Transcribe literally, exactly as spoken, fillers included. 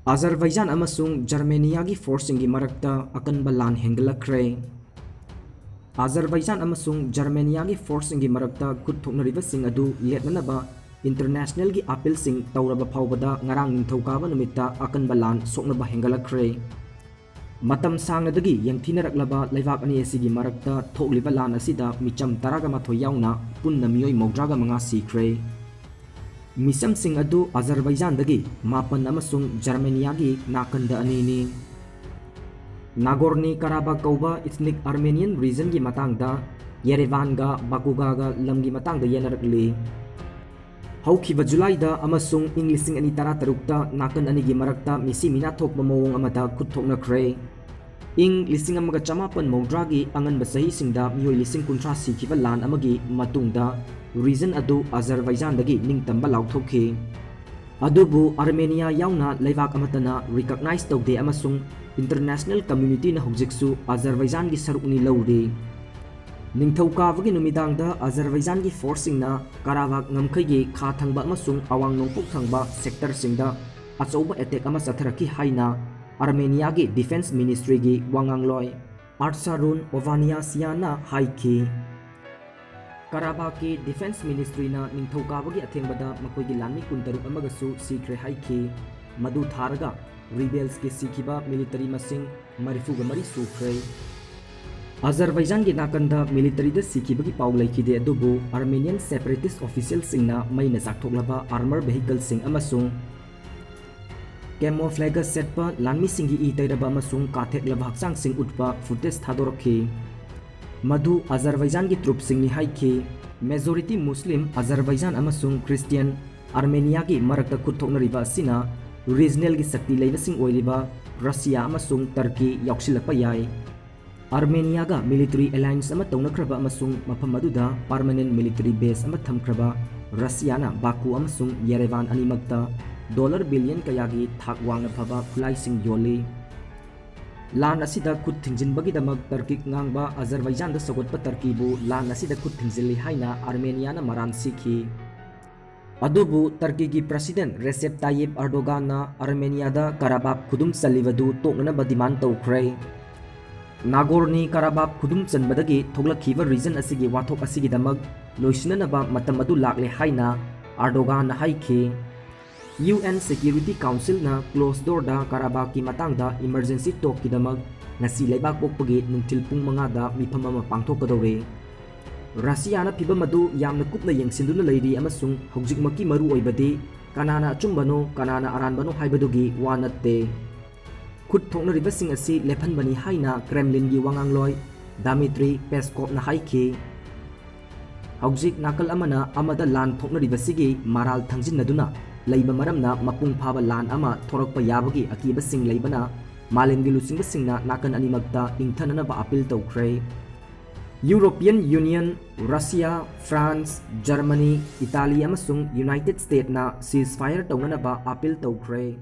ꯑꯖꯔꯕꯥꯏꯖꯥꯟ ꯑꯃꯁꯨꯡ ꯖꯔꯃꯦꯅꯤꯌꯥꯒꯤ ꯐꯣꯔꯁꯁꯤꯡꯒꯤ ꯃꯔꯛꯇ ꯑꯀꯟꯕ ꯂꯥꯟ ꯍꯦꯟꯒꯠꯂꯛꯈ꯭ꯔꯦ꯫ ꯑꯖꯔꯕꯥꯏꯖꯥꯟ ꯑꯃꯁꯨꯡ ꯖꯔꯃꯦꯅꯤꯌꯥꯒꯤ ꯐꯣꯔꯁꯁꯤꯡꯒꯤ ꯃꯔꯛꯇ ꯈꯨꯠ ꯊꯣꯛꯅꯔꯤꯕꯁꯤꯡ ꯑꯗꯨ ꯂꯦꯞꯅꯅꯕ ꯏꯟꯇꯔꯅꯦꯁꯅꯦꯜꯒꯤ ꯑꯥꯄꯤꯜꯁꯤꯡ ꯇꯧꯔꯕ ꯐꯥꯎꯕꯗ ꯉꯔꯥꯡ ꯅꯤꯡꯊꯧꯀꯥꯕ ꯅꯨꯃꯤꯠꯇ ꯑꯀꯟꯕ ꯂꯥꯟ ꯁꯣꯛꯅꯕ ꯍꯦꯟꯒꯠꯂꯛꯈ꯭ꯔꯦ꯫ ꯃꯇꯝ ꯁꯥꯡꯅꯗꯒꯤ ꯌꯦꯡꯊꯤꯅꯔꯛꯂꯕ ꯂꯩꯕꯥꯛ ꯑꯅꯤ ꯑꯁꯤꯒꯤ ꯃꯔꯛꯇ ꯊꯣꯛꯂꯤꯕ ꯂꯥꯟ ꯑꯁꯤꯗ ꯃꯤꯆꯝ ꯇꯔꯥꯒ ꯃꯥꯊꯣꯏ ꯌꯥꯎꯅ ꯄꯨꯟꯅ ꯃꯤꯑꯣꯏ ꯃꯧꯗ꯭ꯔꯥꯒ ꯃꯉꯥ ꯁꯤꯈ꯭ꯔꯦ꯫ ꯃꯤꯆꯝꯁꯤꯡ ꯑꯗꯨ ꯑꯖꯔꯕꯥꯏꯖꯥꯟꯗꯒꯤ ꯃꯥꯄꯟ ꯑꯃꯁꯨꯡ ꯖꯔꯃꯦꯅꯤꯌꯥꯒꯤ ꯅꯥꯀꯟꯗ ꯑꯅꯤꯅꯤ꯫ ꯅꯥꯒꯣꯔꯅꯤ ꯀꯔꯥꯕꯥꯛ ꯀꯧꯕ ꯏꯊꯅꯤꯛ ꯑꯥꯔꯃꯦꯅꯤꯌꯟ ꯔꯤꯖꯟꯒꯤ ꯃꯇꯥꯡꯗ ꯌꯦꯔꯦꯚꯥꯟꯒ ꯕꯥꯀꯨꯒꯥꯒ ꯂꯝꯒꯤ ꯃꯇꯥꯡꯗ ꯌꯦꯟꯅꯔꯛꯂꯤ꯫ ꯍꯧꯈꯤꯕ ꯖꯨꯂꯥꯏꯗ ꯑꯃꯁꯨꯡ ꯏꯪ ꯂꯤꯁꯤꯡ ꯑꯅꯤ ꯇꯔꯥꯇꯔꯨꯛꯇ ꯅꯥꯀꯟ ꯑꯅꯤꯒꯤ ꯃꯔꯛꯇ ꯃꯤꯁꯤ ꯃꯤꯅꯥ ꯊꯣꯛꯄ ꯃꯑꯣꯡ ꯑꯃꯗ ꯈꯨꯠ ꯊꯣꯛꯅꯈ꯭ꯔꯦ꯫ ꯏꯪ ꯂꯤꯁꯤꯡ ꯑꯃꯒ ꯆꯃꯥꯄꯟ ꯃꯧꯗ꯭ꯔꯥꯒꯤ ꯑꯉꯟꯕ ꯆꯍꯤꯁꯤꯡꯗ ꯃꯤꯑꯣꯏ ꯂꯤꯁꯤꯡ ꯀꯨꯟꯊ꯭ꯔꯥ ꯁꯤꯈꯤꯕ ꯂꯥꯟ ꯑꯃꯒꯤ ꯃꯇꯨꯡꯗ ꯔꯤꯖꯟ ꯑꯗꯨ ꯑꯖꯔꯕꯥꯏꯖꯥꯟꯗꯒꯤ ꯅꯤꯡꯇꯝꯕ ꯂꯥꯎꯊꯣꯛꯈꯤ꯫ ꯑꯗꯨꯕꯨ ꯑꯥꯔꯃꯦꯅꯤꯌꯥ ꯌꯥꯎꯅ ꯂꯩꯕꯥꯛ ꯑꯃꯠꯇꯅ ꯔꯤꯀꯛꯅꯥꯏꯖ ꯇꯧꯗꯦ ꯑꯃꯁꯨꯡ ꯏꯟꯇꯔꯅꯦꯁꯅꯦꯜ ꯀꯝꯃ꯭ꯌꯨꯅꯤꯇꯤꯅ ꯍꯧꯖꯤꯛꯁꯨ ꯑꯖꯔꯕꯥꯏꯖꯥꯟꯒꯤ ꯁꯔꯨꯛꯅꯤ ꯂꯧꯔꯤ꯫ ꯅꯤꯡꯊꯧꯀꯥꯕꯒꯤ ꯅꯨꯃꯤꯗꯥꯡꯗ ꯑꯖꯔꯕꯥꯏꯖꯥꯟꯒꯤ ꯐꯣꯔꯁꯁꯤꯡꯅ ꯀꯥꯔꯥꯕꯥꯛ ꯉꯝꯈꯩꯒꯤ ꯈꯥ ꯊꯪꯕ ꯑꯃꯁꯨꯡ ꯑꯋꯥꯡ ꯅꯣꯡꯄꯣꯛ ꯊꯪꯕ ꯁꯦꯛꯇꯔꯁꯤꯡꯗ ꯑꯆꯧꯕ ꯑꯦꯇꯦꯛ ꯑꯃ ꯆꯠꯊꯔꯛꯈꯤ ꯍꯥꯏꯅ ꯑꯥꯔꯃꯦꯅꯤꯌꯥꯒꯤ ꯗꯤꯐꯦꯟꯁ ꯃꯤꯅꯤꯁꯇ꯭ꯔꯤꯒꯤ ꯋꯥꯉꯥꯡꯂꯣꯏ ꯑꯥꯔꯁꯥꯔꯨꯟ ꯑꯣꯚꯥꯅꯤꯌꯥꯁꯤꯌꯥꯅ ꯍꯥꯏꯈꯤ꯫ ꯀꯥꯔꯥꯕꯥꯛꯀꯤ ꯗꯤꯐꯦꯟꯁ ꯃꯤꯅꯤꯁꯇ꯭ꯔꯤꯅ ꯅꯤꯡꯊꯧꯀꯥꯕꯒꯤ ꯑꯊꯦꯡꯕꯗ ꯃꯈꯣꯏꯒꯤ ꯂꯥꯟꯃꯤ ꯀꯨꯟꯇꯔꯨꯛ ꯑꯃꯒꯁꯨ ꯁꯤꯈ꯭ꯔꯦ ꯍꯥꯏꯈꯤ꯫ ꯃꯗꯨ ꯊꯥꯔꯒ ꯔꯤꯕꯦꯜꯁꯀꯤ ꯁꯤꯈꯤꯕ ꯃꯤꯂꯤꯇꯔꯤ ꯃꯁꯤꯡ ꯃꯔꯤꯐꯨꯒ ꯃꯔꯤ ꯁꯨꯈ꯭ꯔꯦ꯫ ꯑꯖꯔꯕꯥꯏꯖꯥꯟꯒꯤ ꯅꯥꯀꯟꯗ ꯃꯤꯂꯤꯇꯔꯤꯗ ꯁꯤꯈꯤꯕꯒꯤ ꯄꯥꯎ ꯂꯩꯈꯤꯗꯦ, ꯑꯗꯨꯕꯨ ꯑꯥꯔꯃꯦꯅꯤꯌꯟ ꯁꯦꯄꯔꯦꯇꯤꯁ ꯑꯣꯐꯤꯁꯤꯌꯦꯜꯁꯤꯡꯅ ꯃꯩꯅ ꯆꯥꯛꯊꯣꯛꯂꯕ ꯑꯥꯔꯃꯔ ꯚꯦꯍꯤꯀꯜꯁꯤꯡ ꯑꯃꯁꯨꯡ ꯀꯦꯃꯣꯐ꯭ꯂꯦꯒꯁ ꯁꯦꯠꯄ ꯂꯥꯟꯃꯤꯁꯤꯡꯒꯤ ꯏ ꯇꯩꯔꯕ ꯑꯃꯁꯨꯡ ꯀꯥꯊꯦꯛꯂꯕ ꯍꯛꯆꯥꯡꯁꯤꯡ ꯎꯠꯄ ꯐꯨꯇꯦꯖ ꯊꯥꯗꯣꯔꯛꯈꯤ꯫ ꯃꯗꯨ ꯑꯖꯔꯕꯥꯏꯖꯥꯟꯒꯤ ꯇ꯭ꯔꯨꯞꯁꯤꯡꯅꯤ ꯍꯥꯏꯈꯤ꯫ ꯃꯦꯖꯣꯔꯤꯇꯤ ꯃꯨꯁꯂꯤꯝ ꯑꯖꯔꯕꯥꯏꯖꯥꯟ ꯑꯃꯁꯨꯡ ꯈ꯭ꯔꯤꯁꯇꯤꯌꯟ ꯑꯥꯔꯃꯦꯅꯤꯌꯥꯒꯤ ꯃꯔꯛꯇ ꯈꯨꯠ ꯊꯣꯛꯅꯔꯤꯕ ꯑꯁꯤꯅ ꯔꯤꯖꯅꯦꯜꯒꯤ ꯁꯛꯇꯤ ꯂꯩꯕꯁꯤꯡ ꯑꯣꯏꯔꯤꯕ ꯔꯁꯤꯌꯥ ꯑꯃꯁꯨꯡ ꯇꯔꯀꯤ ꯌꯥꯎꯁꯤꯜꯂꯛꯄ ꯌꯥꯏ꯫ ꯑꯥꯔꯃꯦꯅꯤꯌꯥꯒ ꯃꯤꯂꯤꯇꯔꯤ ꯑꯦꯂꯥꯏꯟꯁ ꯑꯃ ꯇꯧꯅꯈ꯭ꯔꯕ ꯑꯃꯁꯨꯡ ꯃꯐꯝ ꯑꯗꯨꯗ ꯄꯥꯔꯃꯅꯦꯟ ꯃꯤꯂꯤꯇꯔꯤ ꯕꯦꯖ ꯑꯃ ꯊꯝꯈ꯭ꯔꯕ ꯔꯁꯤꯌꯥꯅ ꯕꯥꯀꯨ ꯑꯃꯁꯨꯡ ꯌꯦꯔꯦꯚꯥꯟ ꯑꯅꯤꯃꯛꯇ ꯗꯣꯂꯔ ꯕꯤꯂꯤꯌꯟ ꯀꯌꯥꯒꯤ ꯊꯥꯛ ꯋꯥꯡꯅ ꯐꯕ ꯈꯨꯠꯂꯥꯏꯁꯤꯡ ꯌꯣꯜꯂꯤ꯫ ꯂꯥꯟ ꯑꯁꯤꯗ ꯈꯨꯠ ꯊꯤꯡꯖꯤꯟꯕꯒꯤꯗꯃꯛ ꯇꯔꯀꯤꯛ ꯉꯥꯡꯕ ꯑꯖꯔꯕꯥꯏꯖꯥꯟꯗ ꯁꯧꯒꯠꯄ ꯇꯔꯀꯤꯕꯨ ꯂꯥꯟ ꯑꯁꯤꯗ ꯈꯨꯠ ꯊꯤꯡꯖꯤꯜꯂꯤ ꯍꯥꯏꯅ ꯑꯥꯔꯃꯦꯅꯤꯌꯥꯅ ꯃꯔꯥꯟ ꯁꯤꯈꯤ꯫ ꯑꯗꯨꯕꯨ ꯇꯔꯀꯤꯒꯤ ꯄ꯭ꯔꯁꯤꯗꯦꯟ ꯔꯦꯁꯦꯞ ꯇꯥꯌꯤꯞ ꯑꯔꯗꯣꯒꯥꯟꯅ ꯑꯔꯃꯦꯅꯤꯌꯥꯗ ꯀꯥꯔꯥꯕꯥꯈ ꯈꯨꯗꯨꯝ ꯆꯜꯂꯤꯕꯗꯨ ꯇꯣꯛꯅꯅꯕ ꯗꯤꯃꯥꯟ ꯇꯧꯈ꯭ꯔꯦ꯫ ꯅꯥꯒꯣꯔꯅꯤ ꯀꯥꯔꯥꯕꯥꯈ ꯈꯨꯗꯨꯝ ꯆꯟꯕꯗꯒꯤ ꯊꯣꯛꯂꯛꯈꯤꯕ ꯔꯤꯖꯟ ꯑꯁꯤꯒꯤ ꯋꯥꯊꯣꯛ ꯑꯁꯤꯒꯤꯗꯃꯛ ꯂꯣꯏꯁꯤꯟꯅꯅꯕ ꯃꯇꯝ ꯑꯗꯨ ꯂꯥꯛꯂꯦ ꯍꯥꯏꯅ ꯑꯔꯗꯣꯒꯥꯟꯅ ꯍꯥꯏꯈꯤ꯫ ꯌꯨ ꯑꯦꯟ ꯁꯦꯀ꯭ꯌꯨꯔꯤꯇꯤ ꯀꯥꯎꯟꯁꯤꯜꯅ ꯀ꯭ꯂꯣꯁ ꯗꯣꯔꯗ ꯀꯥꯔꯥꯕꯥꯈꯀꯤ ꯃꯇꯥꯡꯗ ꯏꯃꯔꯖꯦꯟꯁꯤ ꯇꯣꯛꯀꯤꯗꯃꯛ ꯉꯁꯤ ꯂꯩꯕꯥꯛ ꯄꯣꯛꯄꯒꯤ ꯅꯨꯡꯊꯤꯜ ꯄꯨꯡ ꯃꯉꯥꯗ ꯃꯤꯐꯝ ꯑꯃ ꯄꯥꯡꯊꯣꯛꯀꯗꯧꯔꯤ꯫ ꯔꯁꯤꯌꯥꯅ ꯐꯤꯚꯝ ꯑꯗꯨ ꯌꯥꯝꯅ ꯀꯨꯞꯅ ꯌꯦꯡꯁꯤꯟꯗꯨꯅ ꯂꯩꯔꯤ ꯑꯃꯁꯨꯡ ꯍꯧꯖꯤꯛꯃꯛꯀꯤ ꯃꯔꯨꯑꯣꯏꯕꯗꯤ ꯀꯅꯥꯅ ꯑꯆꯨꯝꯕꯅꯣ, ꯀꯅꯥꯅ ꯑꯔꯥꯟꯕꯅꯣ ꯍꯥꯏꯕꯗꯨꯒꯤ ꯋꯥ ꯅꯠꯇꯦ꯫ ꯈꯨꯠ ꯊꯣꯛꯅꯔꯤꯕꯁꯤꯡ ꯑꯁꯤ ꯂꯦꯞꯍꯟꯕꯅꯤ ꯍꯥꯏꯅ ꯀ꯭ꯔꯦꯝꯂꯤꯟꯒꯤ ꯋꯥꯉꯥꯡꯂꯣꯏ ꯗꯥꯃꯤꯇ꯭ꯔꯤ ꯄꯦꯁꯀꯣꯞꯅ ꯍꯥꯏꯈꯤ꯫ ꯍꯧꯖꯤꯛ ꯅꯥꯀꯜ ꯑꯃꯅ ꯑꯃꯗ ꯂꯥꯟ ꯊꯣꯛꯅꯔꯤꯕꯁꯤꯒꯤ ꯃꯔꯥꯜ ꯊꯥꯡꯖꯤꯟꯅꯗꯨꯅ ꯂꯩꯕ ꯃꯔꯝꯅ ꯃꯄꯨꯡ ꯐꯥꯕ ꯂꯥꯟ ꯑꯃ ꯊꯣꯔꯛꯄ ꯌꯥꯕꯒꯤ ꯑꯀꯤꯕꯁꯤꯡ ꯂꯩꯕꯅ ꯃꯥꯂꯦꯝꯒꯤ ꯂꯨꯆꯤꯡꯕꯁꯤꯡꯅ ꯅꯥꯀꯜ ꯑꯅꯤꯃꯛꯇ ꯏꯪꯊꯅꯅꯕ ꯑꯄꯤꯜ ꯇꯧꯈ꯭ꯔꯦ꯫ European union, Russia, France, Germany, Italy ꯑꯃꯁꯨꯡ ꯌꯨꯅꯥꯏꯇꯦꯗ ꯁ꯭ꯇꯦꯠꯅ ceasefire ꯇꯧꯅꯅꯕ ꯑꯄꯤꯜ ꯇꯧꯈ꯭ꯔꯦ꯫